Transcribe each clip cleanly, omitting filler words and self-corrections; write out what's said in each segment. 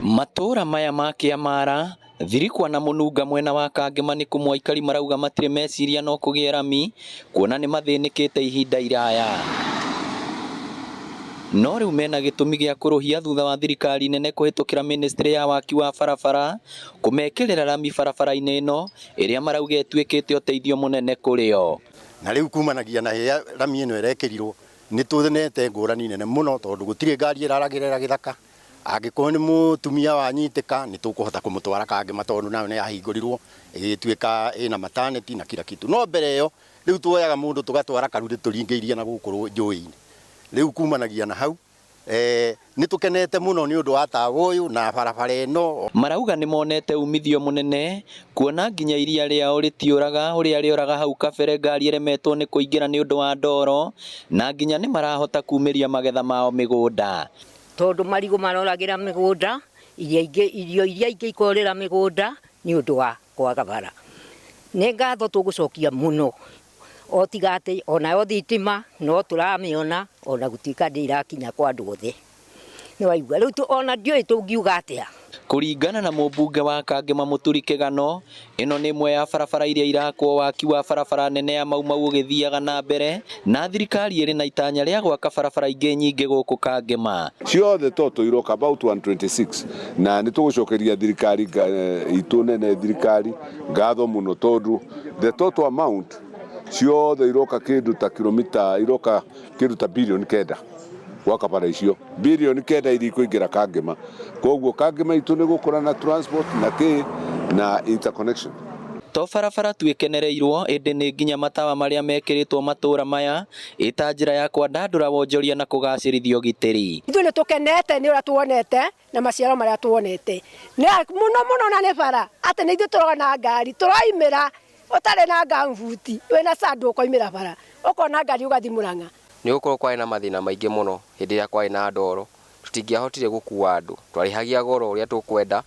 Matũũra maya ma Kĩamara, Thirikwa na Mũnunga mwena wa Kangema nĩ kũmwe aikari marauga matirĩ meciria no kũgĩe rami kuona nĩ mathĩnĩkĩte ihinda iraya. No rĩu mena gĩtũmi gĩa kũrũhia thutha wa thirikari nene kũhĩtũkĩra ministry ya waki wa barabara kũmekĩrĩra rami barabara-inĩ ĩno ĩrĩa marauga ĩtuĩkĩte ũteithio mũnene kũrĩ o. Na rĩu kumanagia na hĩa rami ĩno ĩrekĩrirwo nĩ tuonete ngũrani nene mũno tondũ gũtirĩ ngari ĩraragĩrĩra gĩthaka. Angĩkorwo nĩ mũtumia wanyitĩka nĩ tũkũhota kũmũtwara Kangema tondũ nayo nĩ yahingũrirwo ĩgĩtuĩka ĩna maternity na kila kitu. No mbere ĩyo rĩu tuoyaga mũndũ tũgatwara Karurĩ tũringĩirie na gũkũ njũĩ-inĩ. Rĩu kumanagia na hau nĩ tũkenete mũno nĩ ũndũ wa tawa ũyũ na barabara ĩno. Marauga nĩ monete umithio mũnene kuona nginya iria rĩao rĩtiũraga ũrĩa rĩoraga hau kabere ngari ĩremetwo nĩ kũingĩra nĩ ũndũ wa ndoro na nginya nĩ marahota kumĩria magetha mao mĩgũnda. Tondũ marigũ maroragĩra mĩgũnda, iria ingĩ, irio iria ingĩ ikorĩra mĩgũnda nĩ ũndũ wa kwaga bara. Nĩ ngatho tũgũcokia mũno, o tiga atĩ onayo thitima no tũramĩona ona gũtuĩka ndĩrakinya kwa andũ othe. Nĩ waigua, rĩu ona ndiũĩ tũngiuga atĩa. Kũringana na mũmbunge wa Kangema Mũturi Kĩgano, ĩno nĩ ĩmwe ya barabara iria irakwo waki wa barabara nene ya Mau Mau ũgĩthiaga na mbere na thirikari ĩrĩ na itanya rĩa gwaka barabara ingĩ nyingĩ gũkũ Kangema. Ciothe total iroka about 126 na nĩ tũgũcokeria thirikari itũ nene thirikari ngatho mũno tondũ the total amount ciothe iroka kĩndũ ta kilomita iroka kĩndũ ta bilioni 9 gwaka bara icio bilioni 9 iria ikũingĩra Kangema. Koguo Kangema itũ nĩ gũkũra na transport na kĩ na interconnection. To barabara tu ĩkenereirwo ĩndĩ nĩ nginya matawa marĩa mekĩrĩtwo matũra maya ĩta njĩra ya kwandandũra wonjoria na kũgacĩrithia ũgitĩri. Ithuĩ nĩ tũkenete nĩ ũrĩa tuonete na maciaro marĩa tuonete mũno mũno, na nĩ bara atĩ nĩ ithuĩ tũrona ngari tũroimĩra ũtarĩ na ngambuti wĩna sandũ ũkoimĩra bara ũkona ngari ũgathiĩ Mũrang'a. Nĩ gũkorwo kwarĩ na mathĩna maingĩ mũno hĩndĩ ĩrĩa kwarĩ na ndoro, tũtingĩahotire gũkua andũ, twarĩhagia goro ũrĩa tũkwenda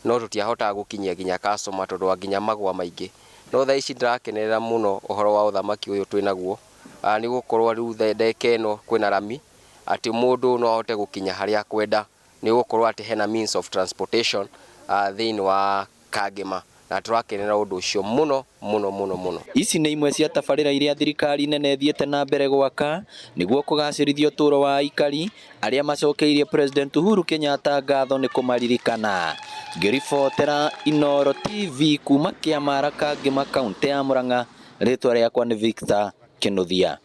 no tũtiahotaga gũkinyia nginya customer tondũ wa nginya magwa maingĩ. No thaa ici ndĩrakenerera mũno ũhoro wa ũthamaki ũyũ twĩnaguo, nĩ gũkorwo rĩu ndagĩka ĩno kwĩna rami atĩ mũndũ no ahote gũkinya harĩa akwenda nĩ gũkorwo atĩ hena means of transportation thĩinĩ wa Kangema na tũrakenera ũndũ ũcio mũno mũno mũno mũno. Ici nĩ imwe cia tabarĩra iria thirikari nene ĩthiĩte na mbere gwaka nĩguo kũgacĩrithia ũtũũro wa aikari arĩa macokeirie President Uhuru Kenyatta ngatho nĩ kũmaririkana. Ngĩribotera Inooro TV kuma Kĩamara Kangema, kaũntĩ ya Murang'a, rĩtwa rĩakwa nĩ Victor Kĩnuthia.